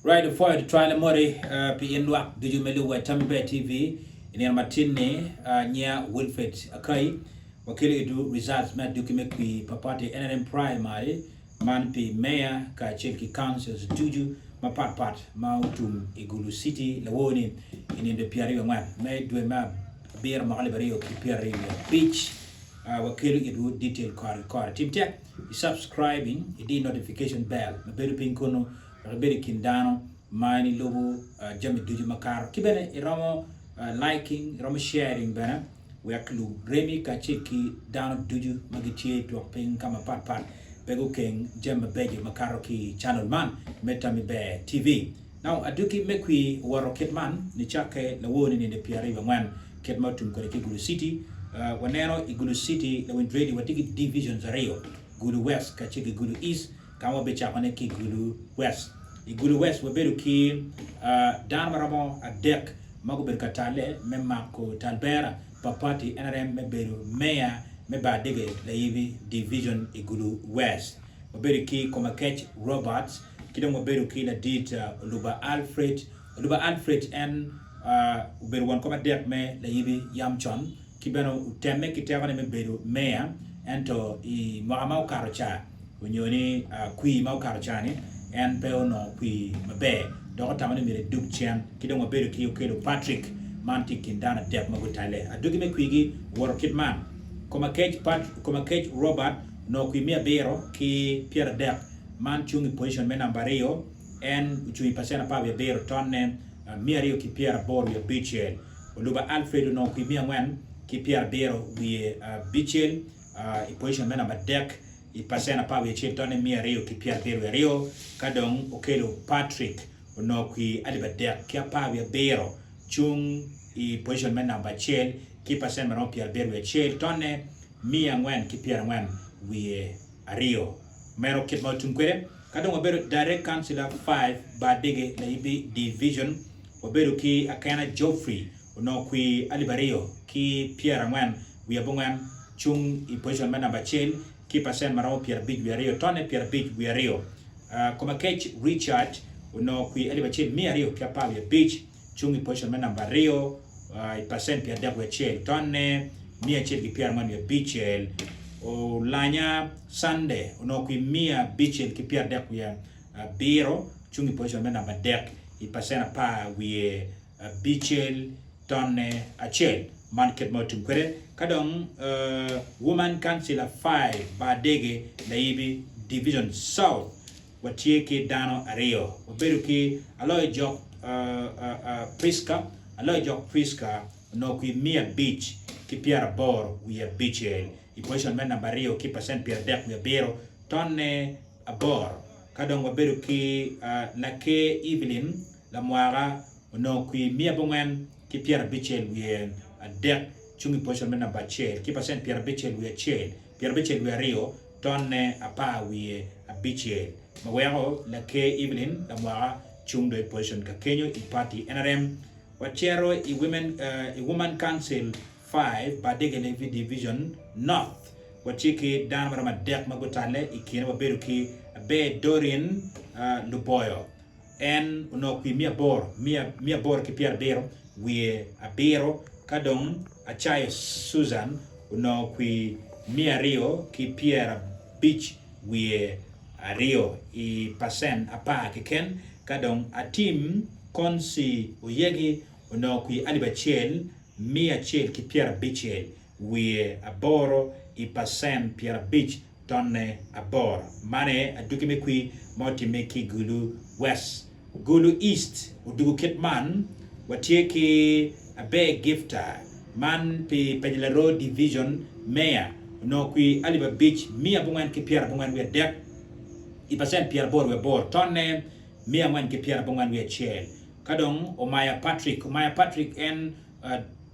Right apwoyo tutwal moti pi in lwak ducu me lubo Tammy Bear TV i nino matin ni nyia Wilfred Akai wakelo itwu results me aduki me kwir pa party NRM primary man pi mayor kacel ki councils ducu mapat pat ma otum i Gulu City lawor ni i nino dwe 24 me dwe me abiro mwaka 2025 wakelo itwu detail kore ki kore tim tek i subscribing idi notification bell ma bedo piny kunu wek ibed i kin dano ma in ilubo jami ducu makato. Ki bene iromo liking, iromo sharing bene wek luremi kacel ki dano ducu ma gitye i twok piny ka mapat pat pe gukeng jami mabeco makato ki i channel man me Tammi Ber TV. Now adwogi me kwir owoto kit man nicakke lawor ni ninde 24 kit ma otum kwede ki Gulu City. Waneno i Gulu City lawiny radio watye ki divisions aryo, Gulu West kacel ki Gulu East. Ka ma wabicakone ki i Gulu West. I Gulu West wabedo ki dano ma romo adek ma gubedo ka talle me mako talbera pa pati nrm me bedo meya me Bar Dege Layibi Division i Gulu West. Wabedo ki Komakech Roberts ki dong wabedo ki ladit Oluba Alfred. Oluba Alfred en obedo won kom adek me Layibi yam con ki bene otemme ki tekone me bedo meya ento i mwaka ma okato ca onyo ni kwir ma okato ca-ni en pe onongo kwir maber dok otamo ni myero edug cen ki dong wabedo ki Okello Patrick man tye i kin dano adek ma gutalle. Adwogi me kwirgi owoto kit man, Komakec Komakec Robert onongo kwir 930 man cung i pocicon me namba aryo en ocung i pacen 17 tonne 285. Oluba Alfred onongo kwir 495 i pocicon me namba adek i pacen 11 tonne 272, ka dong Okello Patrick onongo kwir 3017 cung i pocicon me namba acel ki pacen ma romo 71 tonne 442. Meno kit ma otum kwede. Ka dong wabedo Direct Councillor 5 Bar Dege Layibi Division, wabedo ki Akena Geoffrey onongo kwir 2049 cung i pocicon me namba acel ki pacen ma romo 52 tonne 52. Komakec Richard onongo kwir 1215 cung i pocicon me namba aryo i pacen 31 tonne 145. Olanya Sunday onongo kwir 537 cung i pocicon me namba adek i pacen 10 5 tonne acel. Man kit ma otum kwede. Ka dong Woman Councillor 5 Bar Dege Layibi Division South watye ki dano aryo. Wabedo ki Aloyo Jok Prisca, Aloyo Jok Prisca onongo kwir 585 i pocicon me namba aryo ki pacent 37 tonne aboro. Ka dong wabedo ki Laker Evelyn Lamwaka onongo kwir 493 cung i pocicon me namba acel ki pacent 51 52 tonne 15 ma weko Laker Evelyn Lamwaka cung dong i pocicon ka kenyo i party nrm. Wacito i Women i Woman Council 5 Badege Levy Division North watye ki dano maromo adek ma gutalle i kine wabedo ki Aber Doreen Luboyo En onongo kwir 870 ka dong Acayo Susan onongo kwir 252 i pacen apar keken, ka dong Atim Konsi Oyegi onongo kwir 1168 i pacen 50. Tonne aboro. Man aye adwogi me kwir ma otimme ki i Gulu West. Gulu East odwogo kit man, Watye ki Aber Gifter, man pi Pejla Road Division Mayor, onongo kwir 5493 i pacent 88, tonne 481. Ka dong Omaya Patrick, Omaya Patrick en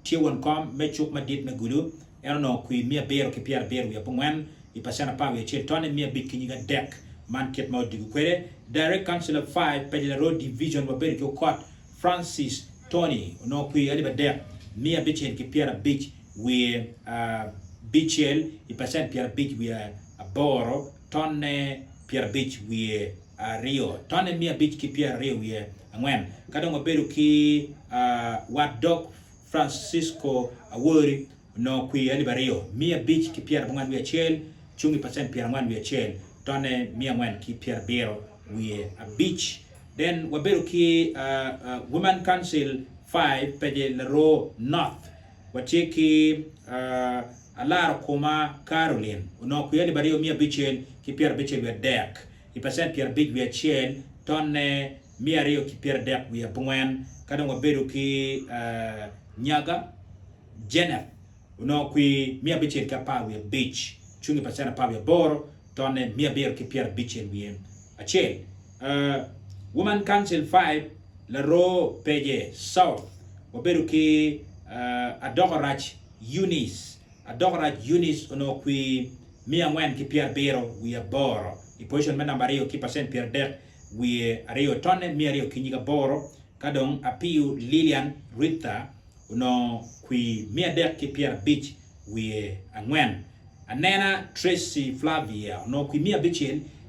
tye won kom me cuk madit me Gulu, En onongo kwir 774 i pacen 11, tonne 500 ki nyig adek. Man kit ma odiko kwede. Direct Councillor 5, Pejla Road Division wabedo ki Okot Francis Tony onongo kwir 3650 i pacen 58, tonne 58. aryo, tonne 524. Ka dong wabedo ki wat dog Francisco Awori onongo kwir 2591, cung i pacent 41, tonne 475. Then wabedo ki Women Council 5 pece Laroo North. Watye ki Alaro Kuma Caroline onongo kwir 2663 i pacent 51, tonne 234. Ka dong wabedo ki Nyaga Jeneth onongo kwir 615, cung i pacent 18, tonne 951. Woman Council 5 Laroo Pece South wabedo ki Adoko Rac Eunice. Adoko Rac Eunice onongo kwir 478 i position me namba aryo ki pacent 32, tonne 208. Ka dong Apiyo Lilian Ritha onongo kwir 354. Anena Tracy Flavia onongo kwir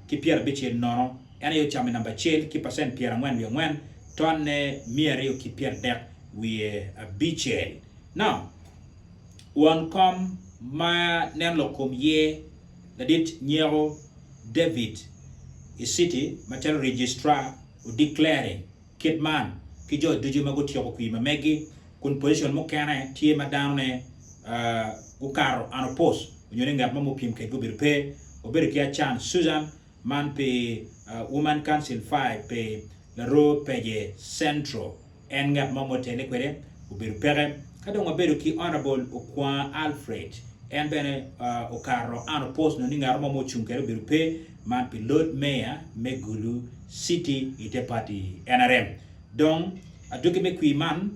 660, en aye ocamo i namba acel ki pacent 44, tonne 235. Now, won kom ma neno lok kom ye ladit Nyeko David Iciti macalo Registrar odeclaring kit man ki jo ducu ma gutyeko kwir ma megi kun position mukene tye ma dano ne gukato unopposed onyo ni ngat mo mupyem kedgi obedo pe. Wabedo ki Acan Susan man pi Woman Council 5 pi Laroo Pece Central en ngat mo mutele kwede obedo peke. Ka dong wabedo ki Honourable Okwang Alfred en bene okato unopposed nyo ni ngat mo mucung kwede obedo pe man pi Lord Mayor me Gulu City i te party nrm. Dong adwogi me kwir man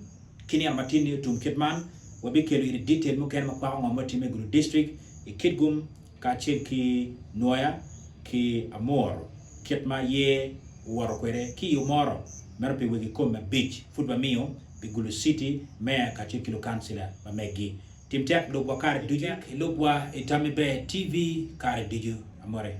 ki nino matin-ni otum kit man, wabikelo iri detail mukene ma kwako ngo ma otimme i Gulu District i Kitgum kacel ki Nwoya ki Amuru kit ma yer owoto kwede ki i Omoro meno pi wegi kom abic pud wamiyo pi Gulu City Mayor kacel ki lukancila ma meggi. Tim tek lubwa kare ducu. Ilubwa i Tammi Ber TV kare ducu. Amore.